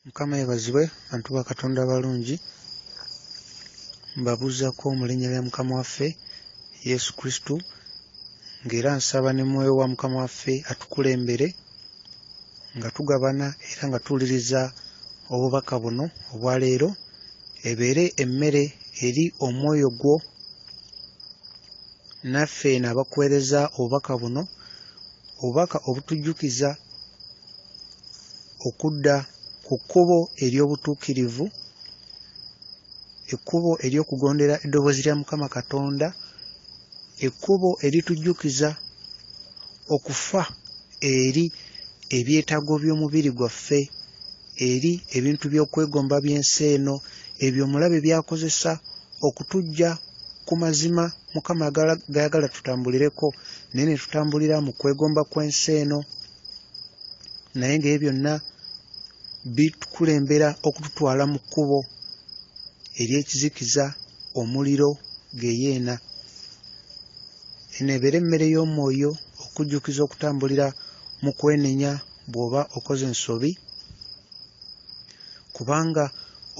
Mukama yeebazibwe bantu ba Katonda abalungi, mbabuuzaako mu linnya lya Mukama waffe Yesu Kristo, ng'era nsaba ne Mwoyo wa Mukama waffe atukulembere nga tugabana era nga tuwuliriza obubaka buno obwa leero, ebeere emmere eri omwoyo gwo naffe eno abakuweereza obubaka buno, obubaka obutujjukiza okudda ku kkubo ery'obutuukirivu, ekkubo ery'okugondera eddoboozi lya Mukama Katonda, ekkubo eritujjukiza okufa eri ebyetaago by'omubiri gwaffe, eri ebintu by'okwegomba by'ensi eno, ebyo omulabe by'akozesa okutuggya ku mazima Mukama g'ayagala tutambulireko, naye ne tutambulira mu kwegomba kw'ensi eno, naye ng'ebyo byonna bitukulembera okututwala mu kkubo ery'ekizikiza, omuliro, ggeyeena. Eno ebeere emmere y'omwoyo okujjukiza okutambulira mu kwenenya bw'oba okoze ensobi, kubanga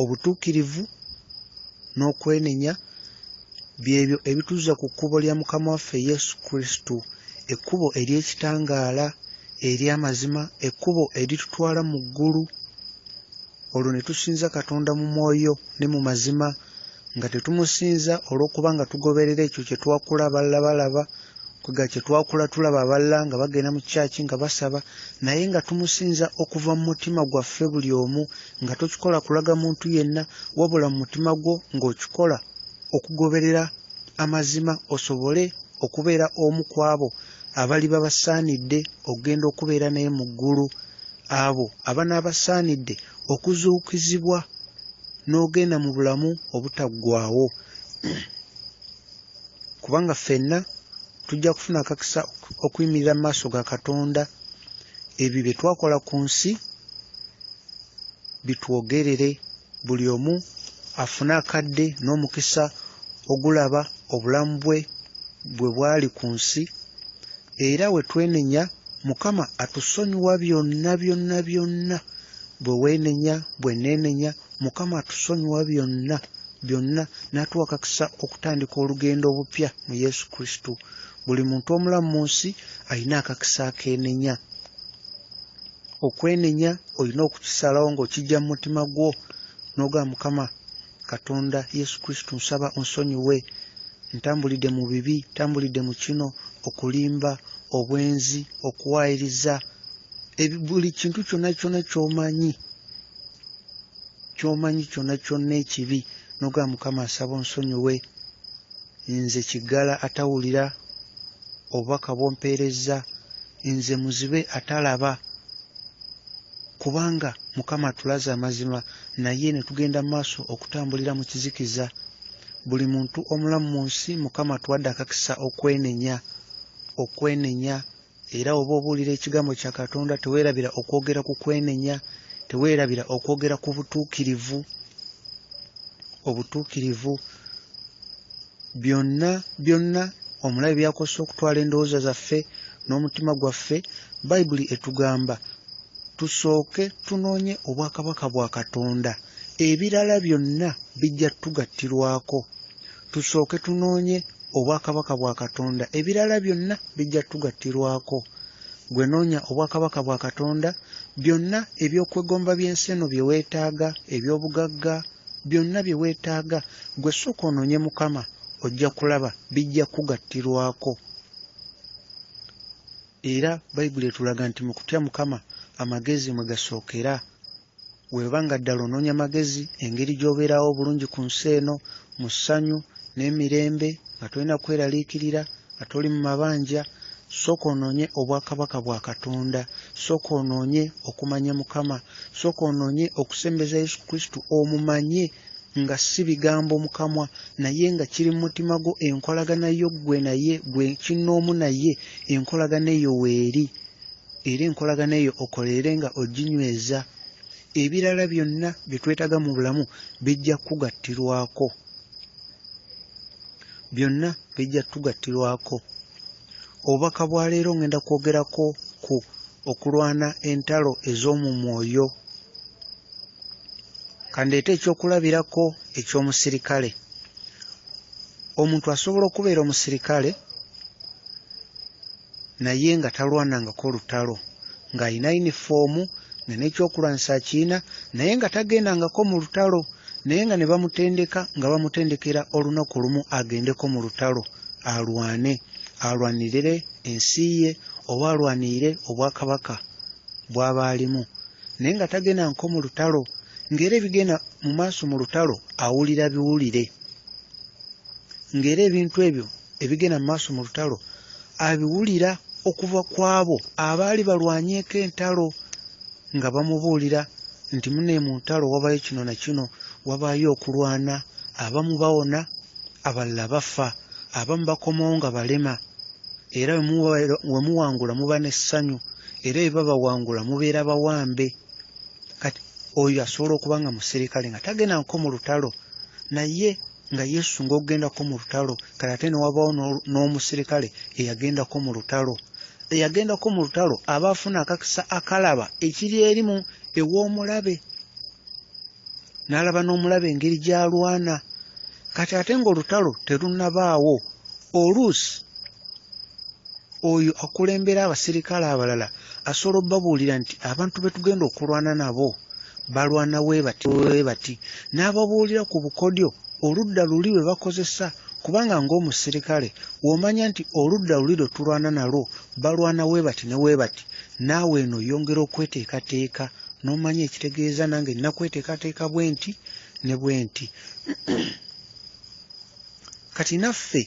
obutuukirivu n'okwenenya byebyo ebituzza ku kkubo lya Mukama waffe Yesu Kristo, ekkubo ery'ekitangaala, ery'amazima, ekkubo eritutwala mu ggulu, olwo ne tusinza Katonda mu mwoyo ne mu mazima, nga tetumusinza olw'okuba nga tugoberera ekyo kye twakula abalala balaba, kwega kye twakula tulaba abalala nga bagenda mu kyaki nga basaba, naye nga tumusinza okuva mu mutima gwaffe buli omu, nga tokikola kulaga muntu yenna, wabula mu mutima gwo ng'okikola okugoberera amazima osobole okubeera omu ku abo abaliba basaanidde okugenda okubeera naye mu ggulu, abo abanaabasaanidde okuzuukizibwa n'ogenda mu bulamu obutaggwaawo. Kubanga ffenna tujja kufuna akakisa okuyimirira mu maaso ga Katonda, ebyo bye twakola ku nsi bitwogerere, buli omu afune akadde n'omukisa ogulaba obulamu bwe bwe bwali ku nsi, era we twenenya Mukama atusonyiwa byonna byonna byonna. Bwe weenenya, bwe neenenya, Mukama atusonyiwa byonna byonna n'atuwa akakisa okutandika olugendo obupya mu Yesu Kristo. Buli muntu omulamu mu nsi alina akakisa akeenenya. Okwenenya olina okukisalawo ng'okiggya mu mutima gwo n'ogamba Mukama Katonda Yesu Kristo nsaba onsonyiwe, ntambulidde mu bibi, ntambulidde mu kino, okulimba, obwenzi, okuwaayiriza, buli kintu kyonna kyonna ky'omanyi, ky'omanyi kyonna kyonna ekibi, n'ogamba Mukama nsaba onsonyiwe, nze kiggala atawulira obubaka bw'ompeerezza, nze muzibe atalaba, kubanga Mukama atulaze amazima naye ne tugenda mu maaso okutambulira mu kizikiza. Buli muntu omulamu mu nsi Mukama atuwadde akakisa okwenenya, okwenenya, era oba obuulira ekigambo kya Katonda teweerabira okwogera ku kwenenya, teweerabira okwogera ku butuukirivu, obutuukirivu. Byonna byonna omulabe by'akozesa okutwala endowooza zaffe n'omutima gwaffe, Bayibuli etugamba tusooke tunoonye obwakabaka bwa Katonda, ebirala byonna bijja tugattirwako. Tusooke tunoonye obwakabaka bwa Katonda, ebirala byonna bijja tugattirwako. Gwe noonya obwakabaka bwa Katonda, byonna ebyokwegomba by'ensi eno bye weetaaga, eby'obugagga, byonna bye weetaaga, gwe sooka onoonye Mukama, ojja kulaba bijja kugattirwako. Era Bayibuli etulaga nti mu kutya Mukama amagezi mwe gasookera. Bw'oba nga ddala onoonya magezi, engeri gy'obeerawo obulungi ku nsi eno mu ssanyu n'emirembe, nga tolina kweraliikirira, nga toli mu mabanja, sooka onoonye obwakabaka bwa Katonda, sooka onoonye okumanya Mukama, sooka onoonye okusembeza Yesu Kristo omumanye nga si bigambo mu kamwa, naye nga kiri mu mutima gwo, enkolagana yo ggwe naye, ggwe kinnoomu naye, enkolagana eyo weeri, era enkolagana eyo okolerere nga oginyweza. Ebirala byonna bye twetaaga mu bulamu bijja kugattirwako, byonna bijja tugattirwako. Obubaka bwa leero ngenda kwogerako ku okulwana entalo ez'omu mwoyo, Kandeete ekyokulabirako eky'omusirikale. Omuntu asobola okubeera omusirikale naye nga talwanangako lutalo, ng'alina yunifoomu nga n'ekyokulwanyisa akirina naye nga tagendangako mu lutalo, naye nga ne bamutendeka nga bamutendekera olunaku lumu agendeko mu lutalo alwane, alwanirire ensi ye oba alwanirire obwakabaka bw'aba alimu, naye nga tagendangako mu lutalo, ng'era ebigenda mu maaso mu lutalo awulira biwulire, ng'era ebintu ebyo ebigenda mu maaso mu lutalo abiwulira okuva ku abo abaali balwanyeeko entalo, nga bamubuulira nti munne mu ntalo wabaayo kino na kino, wabaayo okulwana, abamu bawona, abalala bafa, abamu bakomawo nga balema, era we muwangula muba n'essanyu, era bwe babawangula mubeera bawambe. Kati oyo asobola okuba nga musirikale nga tagendangako mu lutalo, naye nga yeesunga okugendako mu lutalo. Kale ate ne wabaawo n'omusirikale eyagendako mu lutalo. Eyagendako mu lutalo aba afuna akakisa akalaba ekiri eri mu ew'omulabe, n'alaba n'omulabe engeri gy'alwana. Kati ate ng'olutalo terunnabaawo, oluusi oyo akulembera abasirikale abalala asobola obbabuulira nti abantu be tugenda okulwana nabo balwana we bati we bati, n'ababuulira ku bukodyo oludda luli lwe bakozesa, kubanga ng'omusirikale w'omanya nti oludda luli lwe tulwana nalwo balwana we bati ne we bati, naawe eno oyongera okweteekateeka n'omanya ekitegeeza nange nnina kweteekateeka bwe nti ne bwe nti. Kati naffe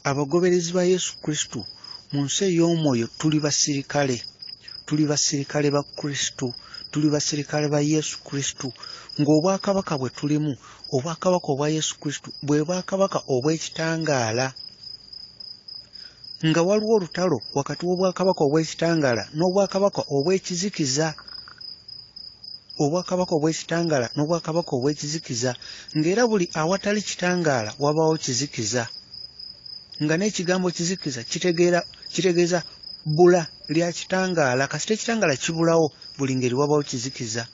abagoberezi ba Yesu Kristo mu nsi ey'omwoyo tuli basirikale, tuli basirikale ba Kristo, tuli basirikale ba Yesu Kristo, ng'obwakabaka bwe tulimu, obwakabaka obwa Yesu Kristo bwe bwakabaka obw'ekitangaala, nga waliwo olutalo wakati w'obwakabaka obw'ekitangaala n'obwakabaka obw'ekizikiza, obwakabaka obw'ekitangaala n'obwakabaka obw'ekizikiza, ng'era buli awatali kitangaala wabaawo kizikiza, nga n'ekigambo kizikiza kitegeeza bbula lya kitangaala. Kasita ekitangaala kibulawo buli ngeri wabaawo kizikiza.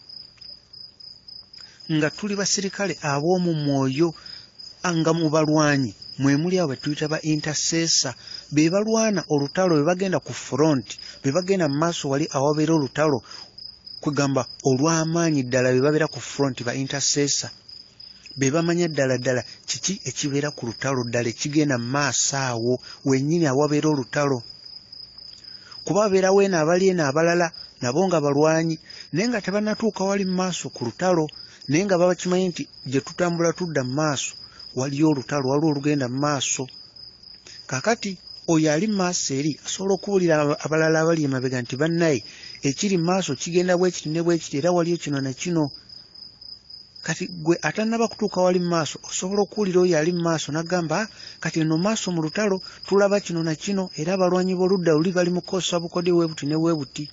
Nga tuli basirikale ab'omu mwoyo, nga mu balwanyi mwe muli abo be tuyita ba intercessor, be balwana olutalo, be bagenda ku front, be bagenda mu maaso wali awabeera olutalo, kwegamba olw'amaanyi ddala, be babeera ku front, ba intercessor, be bamanya ddala ddala kiki ekibeera ku lutalo ddala ekigenda mu maaso awo wennyini awabeera olutalo. Kuba babeerawo eno abali eno abalala nabo nga balwanyi, naye nga tebannatuuka wali mu maaso ku lutalo, naye nga babakimanyi nti gye tutambula tudda mu maaso waliyo olutalo, waliwo olugenda mu maaso. Kaakati oyo ali mu maaso eri asobola okubuulira abalala abali emabega nti bannaye ekiri mu maaso kigenda bwe kiti ne bwe kiti, era waliyo kino na kino. Kati gwe atannaba kutuuka wali mu maaso osobola okuwulira oyo ali mu maaso n'agamba kati eno maaso mu lutalo tulaba kino na kino, era abalwanyi b'oludda luli bali mu kukozesa bukodyo bwe buti ne bwe buti.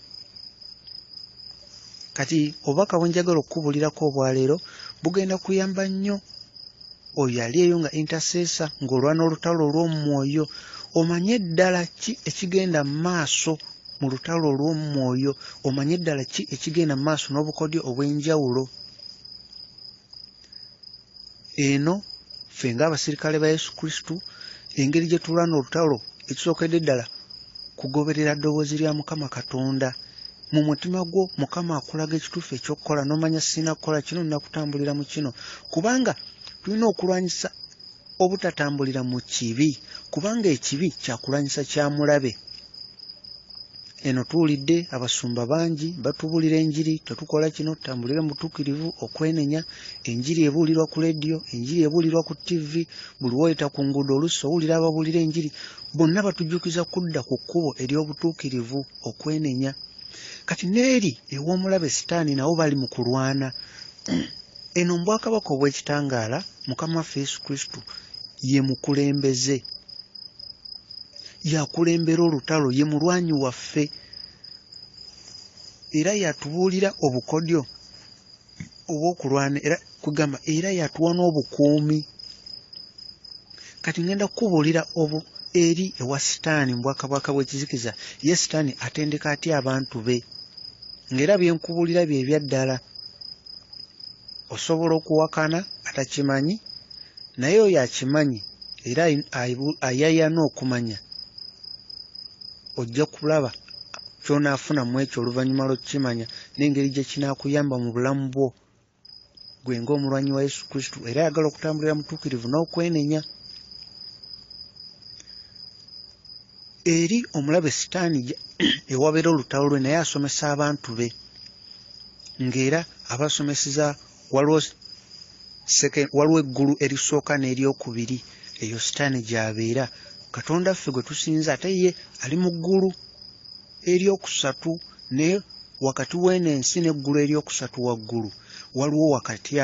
Kati obubaka bwe njagala okukubuulirako obwaleero bugenda kuyamba nnyo oyo ali eyo nga intercessor, ng'olwana olutalo olw'omu mwoyo, omanye ddala ki ekigenda mu maaso mu lutalo olw'omu mwoyo, omanye ddala ki ekigenda mu maaso n'obukodyo obw'enjawulo. Eno ffe ng'abasirikale ba Yesu Kristo engeri gye tulwana olutalo, ekisookedde ddala kugoberera ddoboozi lya Mukama Katonda. Mu mutima gwo Mukama akulaga ekituufu eky'okukola, n'omanya sirina kukola kino, nnina kutambulira mu kino, kubanga tulina okulwanyisa obutatambulira mu kibi, kubanga ekibi kyakulwanyisa kya mulabe. Eno tuwulidde abasumba bangi batubuulira enjiri, tetukola kino, tutambulire mu butuukirivu, okwenenya. Enjiri ebuulirwa ku leediyo, enjiri ebuulirwa ku ttivi, buli w'oyita ku nguudo oluusi owulira ababuulira enjiri. Bonna batujjukiza kudda ku kkubo ery'obutuukirivu, okwenenya. Kati n'eri ew'omulabe Sitaani nabo bali mu kulwana. Eno mu bwakabaka obw'ekitangaala Mukama waffe Yesu Kristo ye mukulembeze, yakulembera olutalo, ye mulwanyi waffe, era yatubuulira obukodyo obw'okulwana, era kugamba era yatuwa n'obukuumi. Kati ngenda kukubuulira eri ewa Sitaani mu bwakabaka bw'ekizikiza. Ye Sitaani atendeka atya abantu be, ng'era bye nkubuulira bye bya ddala. Osobola okuwakana atakimanyi, naye oyo akimanyi era ayayana okumanya, ojja kulaba ky'onaafuna mu ekyo oluvannyuma lw'okukimanya n'engeri gye kinaakuyamba mu bulamu bwo gwe ng'omulwanyi wa Yesu Kristo era ayagala okutambulira mutuukirivu n'okwenenya. Eri omulabe Sitaani ewabeera olutalo lwe, naye asomesa abantu be ng'era abasomeseza waliwo eggulu erisooka n'eryokubiri, eyo Sitaani gy'abeera. Katonda ffe gwe tusinza ate ye ali mu ggulu eryokusatu, naye wakati w'eno ensi n'eggulu eryokusatu waggulu waliwo wakati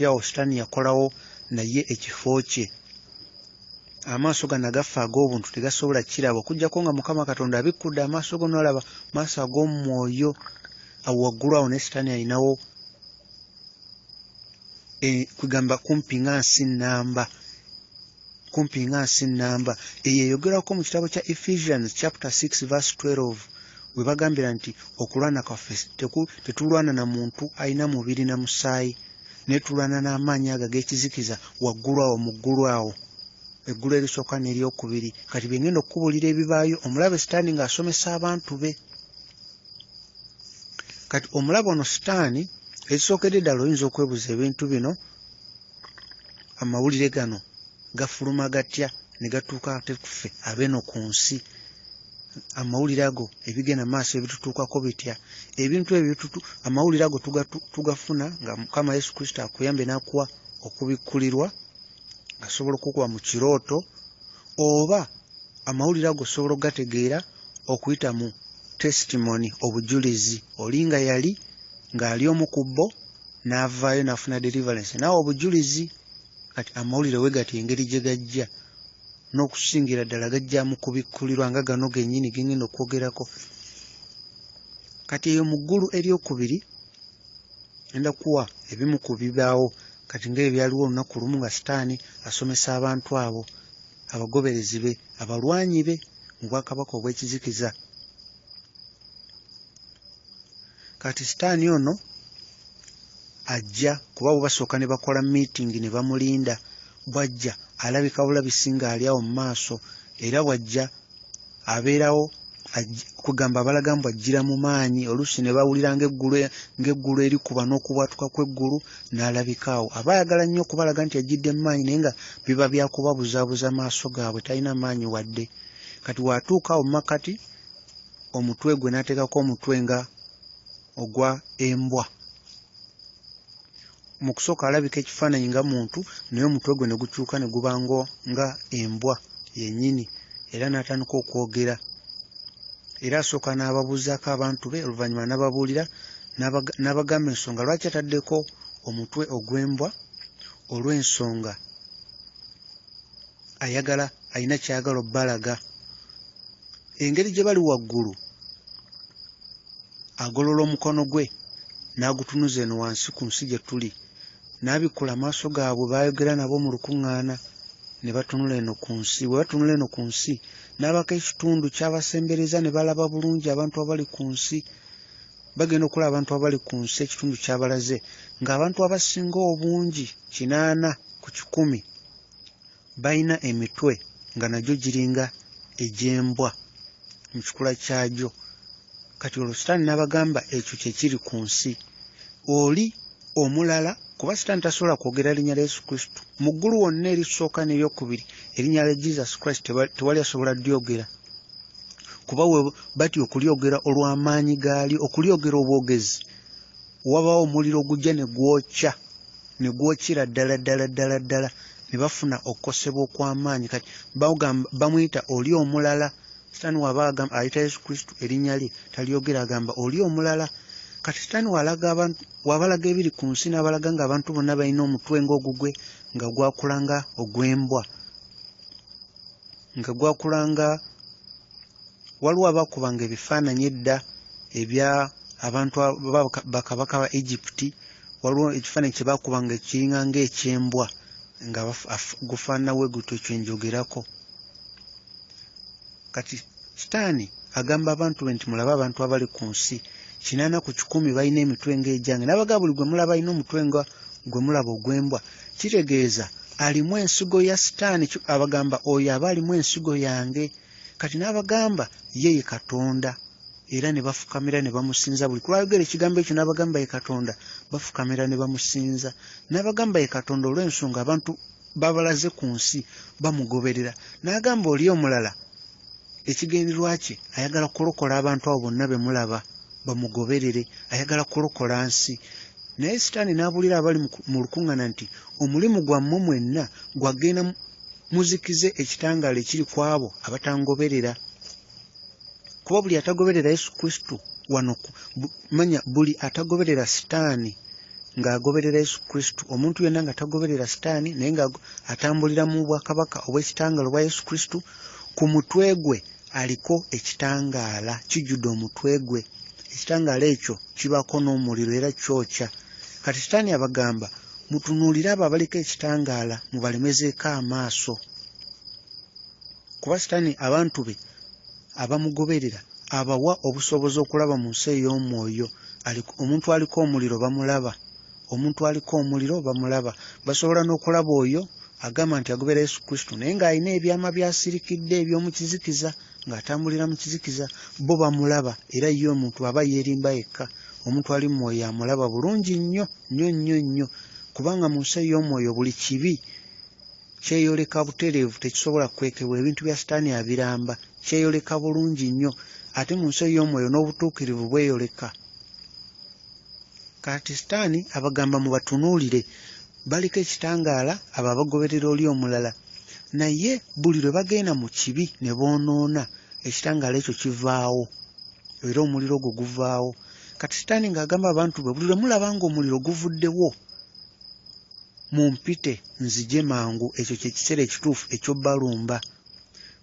awo Sitaani yakolawo naye ekifo kye. Amaaso gano agaffe ag'obuntu tegasobola kiraba okuggyako nga Mukama Katonda abikkudde amaaso go n'olaba maaso ag'omwoyo awo waggulu awo, ne Sitaani alinawo kugamba kumpi nga nsi nnamba, kumpi nga nsi nnamba. Eyo eyogerwako mu kitabo kya Ephesians chapter 6 verse 12 we bagambira nti okulwana kwaffe tetulwana na muntu alina mubiri na musaayi, naye tulwana n'amaanyi ago ag'ekizikiza waggulu awo mu ggulu awo, eggulu erisooka n'eryokubiri. Kati bye ngenda okukubuulira ebibaayo omulabe Sitaani ng'asomesa abantu be. Kati omulabe ono Sitaani, ekisookedde ddala oyinza okwebuuza ebintu bino, amawulire gano gafuluma gatya ne gatuuka ate kuffe ab'eno ku nsi? Amawulire ago ebigenda maaso ebitutuukako bitya? Ebintu ebyo amawulire ago tugafuna nga Mukama Yesu Kristo akuyambye n'akuwa okubikkulirwa, asobola okukuba mu kirooto, oba amawulire ago osobola okugategeera okuyita mu testimony, obujulizi. Oli nga yali ng'ali omu ku bo n'avaayo n'afuna deliverance, naawe obujulizi. Kati amawulire we gati engeri gye gajja n'okusingira ddala gajja mu kubikkulirwa nga gano gennyini ge ngenda okwogerako. Kati eyo mu ggulu eryokubiri ngenda kuwa ebimu ku bibaawo kati ng'ebyaliwo olunaku lumu nga Sitaani asomesa abantu abo, abagoberezi be, abalwanyi be mu bwakabaka obw'ekizikiza. Kati Sitaani ono ajja kuba bo basooka ne bakola meeting ne bamulinda, bw'ajja alabika bulabisi ng'ali awo mu maaso, era bw'ajja abeerawo kugamba abalaga mbu ajjira mu maanyi, oluusi ne bawulira ng'eggulu erikuba n'okubwatuka kw'eggulu n'alabika awo. Aba ayagala nnyo okubalaga nti ajjidde mu maanyi, naye nga biba bya kubabuzaabuza maaso gaabwe, talina maanyi wadde. Kati bw'atuuka awo mu makkati omutwe gwe n'ateekako omutwe nga ogwa embwa. Mu kusooka alabika ekifaananyi nga muntu, naye omutwe gwe ne gukyuka ne guba nga embwa yennyini, era n'atandika okwogera. Era asooka n'ababuuzaako abantu be, oluvannyuma n'ababuulira n'abagamba ensonga lwaki ataddeko omutwe ogw'embwa, olw'ensonga ayagala alina ky'ayagala obbalaga. Engeri gye bali waggulu agolola omukono gwe n'agutunuza eno wansi ku nsi gye tuli, n'abikkula amaaso gaabwe baayogera nabo mu lukuŋŋaana ne batunula eno ku nsi. Bwe batunula eno ku nsi n'abako ekitundu ky'abasembereza ne balaba bulungi abantu abali ku nsi. Bagenda okulaba abantu abali ku nsi ekitundu ky'abalaze ng'abantu abasinga obungi 8 ku 100 balina emitwe nga nagyo giringa egy'embwa mu kikula kyagyo. Kati olwo Sitaani n'abagamba ekyo kye kiri ku nsi. Oli omulala, kuba Sitaani tasobola kwogera linnya lya Yesu Kristo mu ggulu wonna erisooka n'eryokubiri, erinnya lya Jesus Christ tewali asobola lyogera, kuba we batya okulyogera olw'amaanyi gaalyo, okulyogera obwogezi wabaawo omuliro ogujja ne gwokya, ne gwokyera ddala ddala ddala ddala, ne bafuna okukosebwa okw'amaanyi. Kati bamuyita oli omulala. Sitaani waba ayita Yesu Kristo erinnya lye talyogera, agamba oli omulala. Kati Sitaani walaga abantu, wabalaga ebiri ku nsi n'abalaga ng'abantu bonna balina omutwe ng'ogugwe, nga gwakula nga ogw'embwa, nga gwakula nga waliwo abaakubanga ebifaananyi edda ebya abantu bakabaka ba Egypt, waliwo ekifaananyi kye baakubanga ekiringa ng'eky'embwa nga gufaanana bwe gutyo kye njogerako. Kati Sitaani agamba abantu be nti mulabe abantu abali ku nsi 8 ku 100 balina emitwe ng'egyange, n'abagamba buli gwe mulaba alina omutwe nga gwe mulaba ogw'embwa, kitegeeza alimu ensigo ya Sitaani. Abagamba oyo aba alimu ensigo yange. Kati n'abagamba ye ye Katonda, era ne bafukamira ne bamusinza. Buli lw'ayogera ekigambo ekyo n'abagamba ye Katonda, bafukamira ne bamusinza. N'abagamba ye Katonda olw'ensonga abantu babalaze ku nsi bamugoberera. N'agamba oli omulala ekigendererwa kye ayagala kulokola abantu abo bonna be mulaba bamugoberere, ayagala kulokola nsi. Naye Sitaani n'abuulira abali mu lukuŋŋaana nti omulimu gwammwe mwenna gwagenda muzikize ekitangaala ekiri ku abo abatangoberera. Kuba buli atagoberera Yesu Kristo wano, manya buli atagoberera Sitaani ng'agoberera Yesu Kristo, omuntu yenna nga tagoberera Sitaani naye nga atambulira mu bwakabaka obw'ekitangaala obwa Yesu Kristo, ku mutwe gwe aliko ekitangaala kijjudde omutwe gwe. Ekitangaala ekyo kibaako n'omuliro era kyokya. Kati Sitaani abagamba mutunuulire abo abaliko ekitangaala mubalemezeeko amaaso. Kuba Sitaani abantu be abamugoberera abawa obusobozi okulaba mu nsi ey'omwoyo. Omuntu aliko omuliro bamulaba, omuntu aliko omuliro bamulaba. Basobola n'okulaba oyo agamba nti agobera Yesu Kristo naye ng'alina ebyama by'asirikidde eby'omu kizikiza, ng'atambulira mu kizikiza, bo bamulaba. Era ye omuntu aba yeerimba yekka. Omuntu ali mu mwoyo amulaba bulungi nnyo nnyo nnyo nnyo, kubanga mu nsi ey'omwoyo buli kibi kyeyoleka butereevu, tekisobola kukwekebwa. Ebintu bya Sitaani abiramba, kyeyoleka bulungi nnyo. Ate mu nsi ey'omwoyo n'obutuukirivu bweyoleka. Kati Sitaani abagamba mubatunuulire, baliko ekitangaala abo abagoberera oli omulala, naye buli lwe bagenda mu kibi ne boonoona, ekitangaala ekyo kivaawo era omuliro ogwo guvaawo. Kati Sitaani ng'agamba abantu be, buli lwe mulaba ng'omuliro guvuddewo mumpite nzije mangu, ekyo kye kiseera ekituufu eky'obbalumba.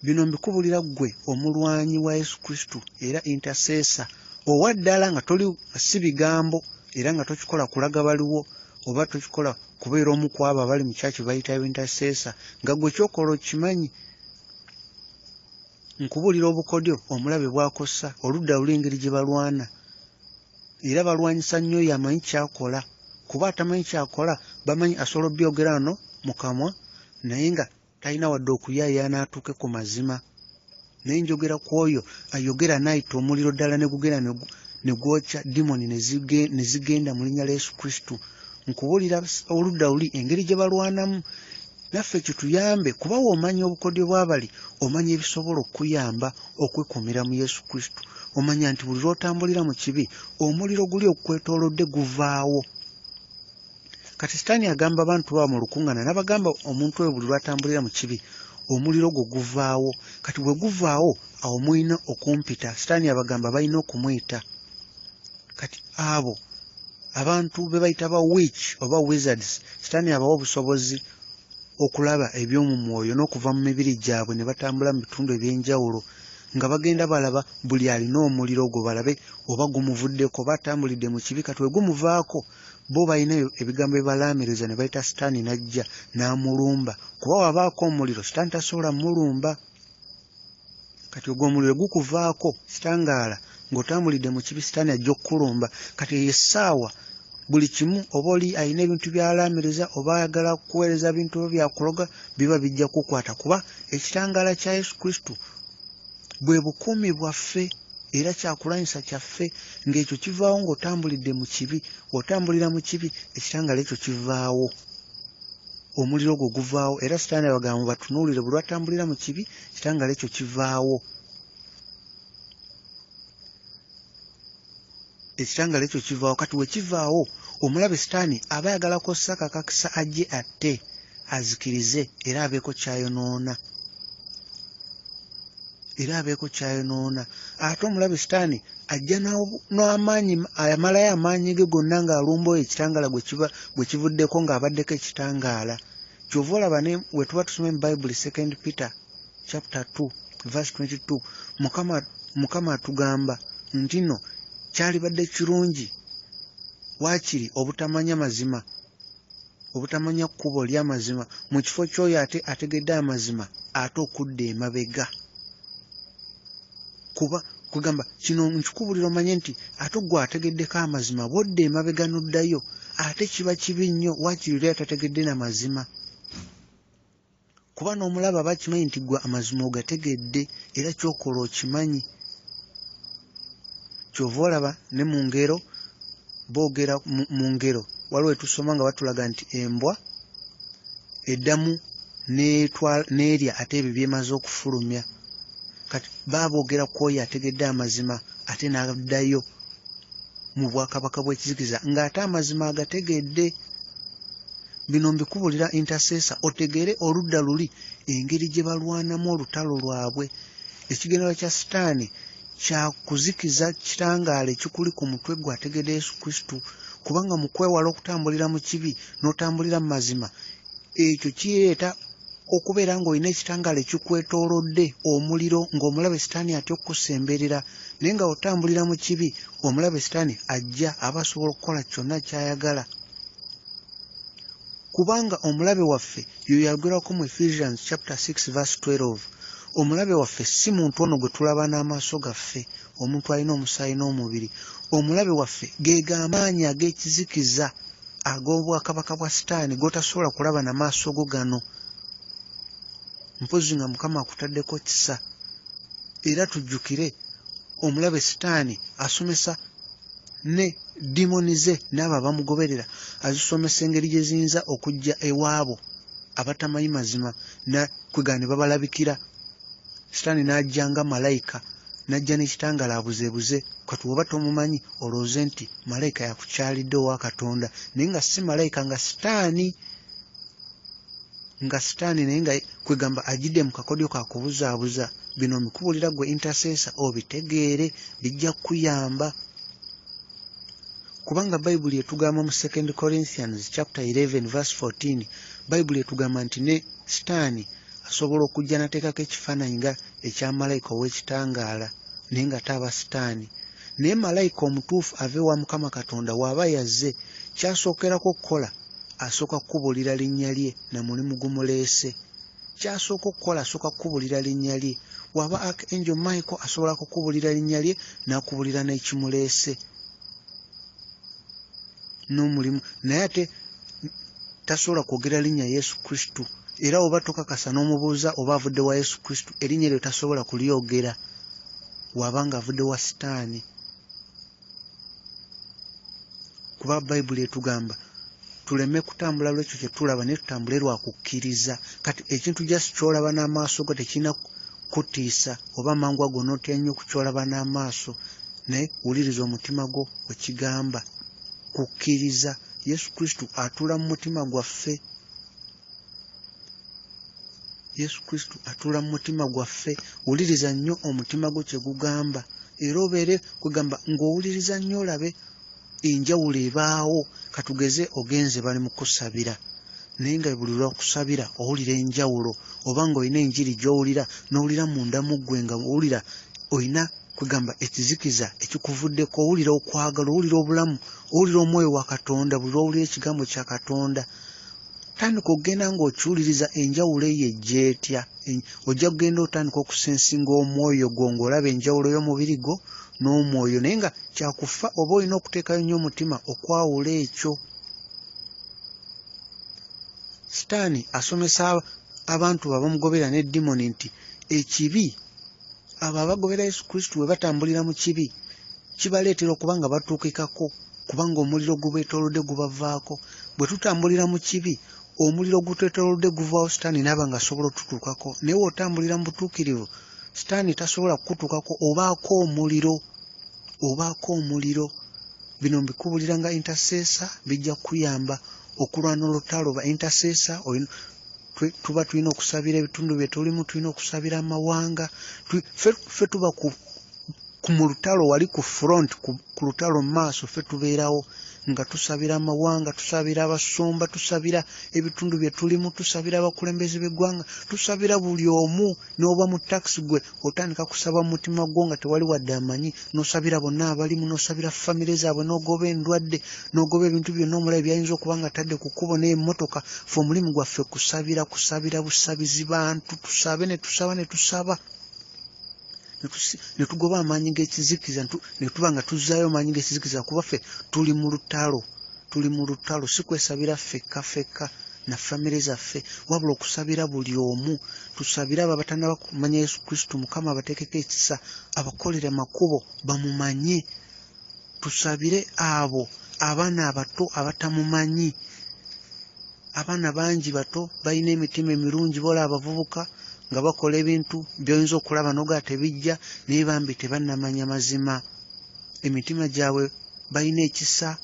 Bino mbikubulira ggwe omulwanyi wa Yesu Kristo era intercessor owa ddala, nga toli si bigambo era nga tokikola kulaga baliwo oba tokikola kubeera omu ku abo abali mu kyaki bayita intercessor, nga ggwe ky'okola okimanyi. Nkubuulira obukodyo omulabe bw'akosa oludda luli engeri gye balwana, era balwanyisa nnyo oyo amanyi ky'akola. Kuba atamanyi ky'akola bamanyi asobola obyogera wano mu kamwa naye nga talina wadde okuyaayaana atuuke ku mazima. Naye njogera ku oyo ayogera n'ayita omuliro ddala ne gugenda ne gwokya dimoni ne zigenda mu linnya lya Yesu Kristo. Nkubuulira oludda luli engeri gye balwanamu, naffe kituyambe, kuba w'omanya obukodyo bw'abali omanya ebisobola okukuyamba okwekuumira mu Yesu Kristo. Omanya nti buli lw'otambulira mu kibi omuliro guli okwetoolodde guvaawo. Kati Sitaani agamba abantu baabwe mu lukuŋŋaana n'abagamba omuntu oyo buli lw'atambulira mu kibi omuliro gwo guvaawo. Kati bwe guvaawo awo mulina okumpita. Sitaani abagamba balina okumuyita. Kati abo abantu be bayita ba witch oba wizards, Sitaani abawa obusobozi okulaba eby'omu mwoyo n'okuva mu mibiri gyabwe ne batambula mu bitundu eby'enjawulo nga bagenda balaba buli alina omuliro ogwo, balabe oba gumuvuddeko oba atambulidde mu kibi. Kati we gumuvaako bo balina ebigambo ebibalaamiriza ne bayita Sitaani n'ajja n'amulumba. Kuba wabaako omuliro Sitaani tasobola mulumba. Kati ogwo omuliro gukuvaako kitangaala ng'otambulidde mu kibi, Sitaani ajja okukulumba. Kati eyo essaawa buli kimu oba oli alina ebintu by'alaamiriza oba ayagala kuweereza bintu oba byakuloga biba bijja kukwata, kuba ekitangaala kya Yesu Kristo bwe bukuumi bwaffe era kyakulwanyisa kyaffe. Ng'ekyo kivaawo ng'otambulidde mu kibi, otambulira mu kibi ekitangaala ekyo kivaawo, omuliro ogwo guvaawo. Era Sitaani abagamba batunuulire, buli lw'atambulira mu kibi ekitangaala ekyo kivaawo, ekitangaala ekyo kivaawo. Kati we kivaawo omulabe Sitaani aba ayagala kw'ossa akakisa ajje atte azikirize era abeeko ky'ayonoona, era abeeko ky'ayonoona. Ate omulabe Sitaani ajja n'amaanyi, amalayo amaanyi ge gonna ng'alumba oyo ekitangaala gwe kivuddeko ng'abaddeko ekitangaala. Ky'ova olaba ne we tuba tusoma mu Bayibuli 2 Peter chapter 2 verse 22, Mukama atugamba nti nno kyalibadde kirungi waakiri obutamanya mazima, obutamanya kkubo ly'amazima, mu kifo ky'oyo ate ategedde amazima ate okudda emabega. Kuba kugamba kino nkikubulira omanye nti ate ggwe ategeddeko amazima bw'odda emabega n'oddayo Ate kiba kibi nnyo waakiri oli atategedde na mazima, kuba n'omulaba aba akimanyi nti ggwe amazima ogategedde era ky'okola okimanyi. Ky'ova olaba ne mu ngero boogera mu ngero waliwo we tusoma nga batulaga nti embwa eddamu n'erya ate ebyo by'emaze okufulumya. Kati baba boogera ku oyo ategedde amazima ate n'addayo mu bwakabaka bw'ekizikiza ng'ate amazima agategedde. Bino mbikubulira intercessor otegeere oludda luli engeri gye balwanamu olutalo lwabwe. Ekigendererwa kya Sitaani kya kuzikiza kitangaala ekikuli ku mutwe gwe ategedde Yesu Kristo, kubanga mu kwewala okutambulira mu kibi n'otambulira mu mazima, ekyo kireeta okubeera ng'olina ekitangaala ekikwetoolodde omuliro, ng'omulabe Sitaani atya okukusemberera. Naye nga otambulira mu kibi, omulabe Sitaani ajja aba asobola okukola kyonna ky'ayagala, kubanga omulabe waffe y'oyo ayogerwako mu Ephesians chapter 6 verse 12. Omulabe waffe si muntu ono gwe tulaba n'amaaso gaffe, omuntu alina omusaayi n'omubiri. Omulabe waffe ge g'amaanyi ag'ekizikiza ag'obwakabaka bwa Sitaani g'otasobola kulaba na maaso go gano, mpozzi nga Mukama akutaddeko kisa. Era tujjukire omulabe Sitaani asomesa ne dimoni ze n'abo abamugoberera, azisomesa engeri gye ziyinza okujja ewaabo abatamanyi mazima kwegamba ne babalabikira. Sitaani n'ajja nga malayika, n'ajja n'ekitangaala abuzeebuze. Kati bw'oba tomumanyi olowooze nti malayika yakukyalidde owa Katonda, naye nga si malayika, nga Sitaani, naye nga kwegamba ajjidde mu kakodyo ka kubuzaabuza. Bino mbikubulira ggwe intercessor obitegeere, bijja kukuyamba, kubanga Bayibuli etugamba mu 2 Corinthians chapter 11 verse 14, Bayibuli etugamba nti ne Sitaani asobola okujja n'ateekako ekifaananyi nga ekya malayika ow'ekitangaala, naye nga taaba Sitaani. Naye malayika omutuufu ava ewa Mukama Katonda w'aba yazze, ky'asookerako okukola asooka kukubuulira linnya lye na mulimu gumuleese. Ky'asooka okukola asooka kukubuulira linnya lye. W'aba Archangel Michael asobola kukubuulira linnya lye n'akubuulira n'ekimuleese n'omulimu, naye ate tasobola kwogera linnya Yesu Kristo. Era oba tokakasa n'omubuuza oba avudde wa Yesu Kristo, erinnya eryo tasobola kulyogera w'aba ng'avudde wa Sitaani, kuba Bayibuli etugamba tuleme kutambula lw'ekyo kye tulaba, naye tutambule lwa kukkiriza. Kati ekintu just ky'olaba n'amaaso go tekirina kutiisa oba mangu ago n'otya nnyo kukyolaba n'amaaso, naye wuliriza omutima gwo bwe kigamba. Kukkiriza. Yesu Kristo atuula mu mutima gwaffe. Yesu Kristo atuula mu mutima gwaffe. Wuliriza nnyo omutima gwo kye gugamba, era obeere kwegamba ng'owuliriza nnyo olabe enjawulo ebaawo. Katugeze ogenze bali mu kusabira, naye nga buli lw'okusabira owulira enjawulo, oba ng'olina enjiri gy'owulira n'owulira munda mu ggwe nga owulira olina kwegamba ekizikiza ekikuvuddeko, owulira okwagala, owulira obulamu, owulira omwoyo wa Katonda. Buli lw'owulira ekigambo kya Katonda tandika okugenda ng'okiwuliriza enjawulo eyo ejja etya. Ojja kugenda otandika okusensinga omwoyo gwo ng'olaba enjawulo y'omubiri gwo n'omwoyo, naye nga kyakufa oba olina okuteekayo nnyo omutima okwawula ekyo. Sitaani asomesa abantu abamugoberera ne dimoni nti ekibi, abo abagobera Yesu Kristo bwe batambulira mu kibi kibaleetera okuba nga batuukikako, kubanga omuliro gubeetoolodde gubavaako. Bwe tutambulira mu kibi omuliro gutwetoolodde guvaawo, Sitaani n'aba ng'asobola otutuukako. Naye bw'otambulira mu butuukirivu Sitaani tasobola kukutuukako, obaako omuliro, obaako omuliro. Bino mbikubulira nga intercessor, bijja kukuyamba okulwana olutalo. Ba intercessor tuba tulina okusabira ebitundu bye tulimu, tulina okusabira amawanga. Ffe tuba mu lutalo wali ku front, ku lutalo mu maaso, ffe tubeerawo nga tusabira amawanga, tusabira abasumba, tusabira ebitundu bye tulimu, tusabira abakulembeze b'eggwanga, tusabira buli omu. N'oba mu taxi gwe otandika kusaba mu mutima gwo nga tewali wadde amanyi, n'osabira bonna abalimu, n'osabira famire zaabwe, n'ogoba endwadde, n'ogoba ebintu byonna omulabe by'ayinza okuba nga atadde ku kkubo n'emmotoka. Ffe omulimu gwaffe kusabira, kusabira busabizi bantu, tusabe ne tusaba ne tusaba ne tugoba amaanyi g'ekizikiza, ne tuba nga tuzzaayo amaanyi g'ekizikiza, kuba ffe tuli mu lutalo. Tuli mu lutalo, si kwesabira ffekka ffekka na famire zaffe, wabula okusabira buli omu. Tusabire abo abatannaba kumanya Yesu Kristo, Mukama abateekeko ekisa, abakolere makubo bamumanye. Tusabire abo abaana abato abatamumanyi. Abaana bangi bato balina emitima emirungi, bola abavubuka nga bakola ebintu by'oyinza okulaba n'ogaa tebijja, naye bambi tebannamanya mazima. Emitima gyabwe balina ekisa,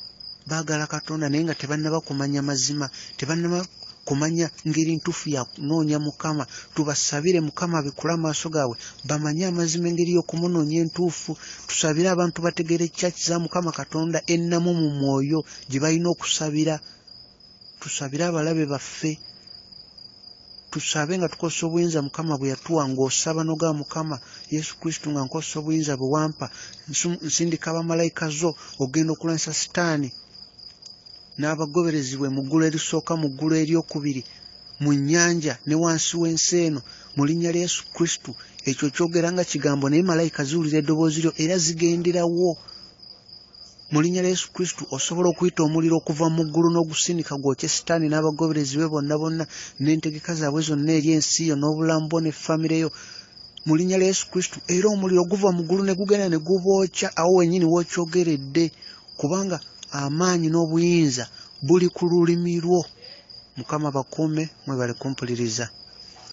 baagala Katonda, naye nga tebannaba kumanya mazima, tebannaba kumanya ngeri ntuufu ya kunoonya Mukama. Tubasabire Mukama abikule amaaso gaabwe bamanye amazima, engeri y'okumunoonya entuufu. Tusabire abantu bategeere church za Mukama Katonda ennamu mu mwoyo gye balina okusabira. Tusabire abalabe baffe. Tusabe nga tukozesa obuyinza Mukama bwe yatuwa, ng'osaba n'ogamba Mukama Yesu Kristo, nga nkozesa obuyinza bwe wampa, nsindika bamalayika zo ogenda okulwanyisa Sitaani n'abagoberezi bwe mu ggulu erisooka, mu ggulu eryokubiri, mu nnyanja ne wansi w'ensi eno, mu linnya lya Yesu Kristo. Ekyo kyogera nga kigambo, naye malayika ziwulira eddoboozi lyo era zigenderawo. Mu linnya lya Yesu Kristo osobola okuyita omuliro okuva mu ggulu n'ogusindika gwokye Sitaani n'abagoberezi be bonna bonna n'entegeka zaabwe zonna eri ensi yo n'obulamu bwo ne famire yo, mu linnya lya Yesu Kristo. Era omuliro guva mu ggulu ne gugenda ne gubookya awo wennyini w'okyogeredde, kubanga amaanyi n'obuyinza buli ku lulimi lwo. Mukama bakuume, mwebale kumpuliriza.